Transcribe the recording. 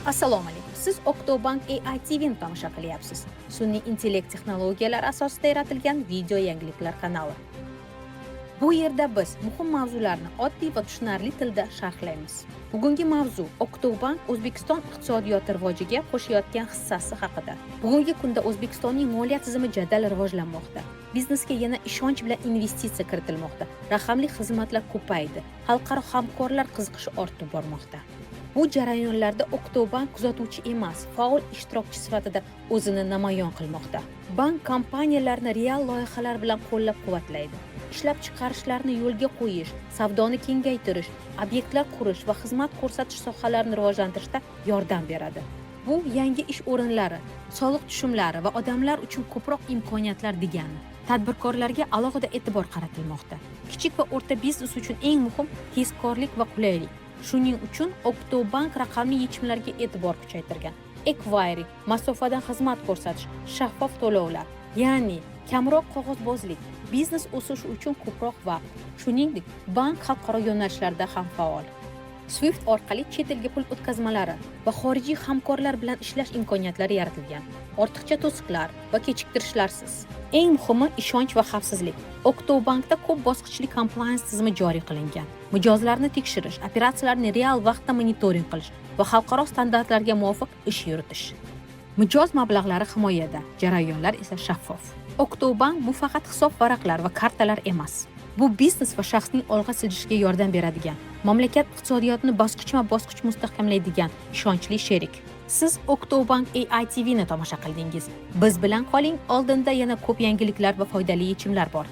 Assalomu alaykum. Siz Octobank AI TVni tomosha qilyapsiz. Sun'iy intellekt texnologiyalari asosida yaratilgan video yangiliklar kanali. Bu yerda biz muhim mavzularni oddiy va tushunarli tilda sharhlaymiz. Bugungi mavzu Octobank O'zbekiston iqtisodiyoti rivojiga qo'shayotgan hissasi haqida. Bugungi kunda O'zbekistonning moliya tizimi jadal rivojlanmoqda. Biznesga yana ishonch bilan investitsiya kiritilmoqda. Raqamli xizmatlar ko'paydi. Xalqaro hamkorlar qiziqishi ortib bormoqda. Bu jarayonlarda Octobank kuzatuvchi emas, faol ishtirokchi sifatida o'zini namoyon qilmoqda. Bank kompaniyalarni real loyihalar bilan qo'llab-quvvatlaydi. Ishlab chiqarishlarni yo'lga qo'yish, savdoni kengaytirish, obyektlar qurish va xizmat ko'rsatish sohalarini rivojlantirishda yordam beradi. Bu yangi ish o'rinlari, soliq tushumlari va odamlar uchun ko'proq imkoniyatlar degani. Tadbirkorlarga alohida e'tibor qaratilmoqda. Kichik va o'rta biznes uchun eng muhim tezkorlik va qulaylik. Shuning uchun Octobank raqamli yechimlarga e'tibor kuchaytirgan. Ekvayring, masofadan xizmat ko'rsatish, shaffof to'lovlar, ya'ni kamroq qog'ozbozlik, biznes o'sishi uchun ko'proq vaqt. Shuningdek, bank xalqaro yo'nalishlarda ham faol. SWIFT orqali chet elga pul o'tkazmalari va xorijiy hamkorlar bilan ishlash imkoniyatlari yaratilgan. Ortiqcha to'siqlar va kechiktirishlarsiz. Eng muhimi ishonch va xavfsizlik. Octobankda ko'p bosqichli compliance tizimi joriy qilingan. Mijozlarni tekshirish, operatsiyalarni real vaqtda monitoring qilish va xalqaro standartlarga muvofiq ish yuritish. Mijoz mablag'lari himoyada, jarayonlar esa shaffof. Octobank bu faqat hisob varaqlar va kartalar emas. Bu biznes va shaxsning olg'a siljishiga yordam beradigan, mamlakat iqtisodiyotini bosqichma-bosqich mustahkamlaydigan ishonchli sherik. Siz Octobank AI TVni tomosha qildingiz. Biz bilan qoling, oldinda yana ko'p yangiliklar va foydali yechimlar bor.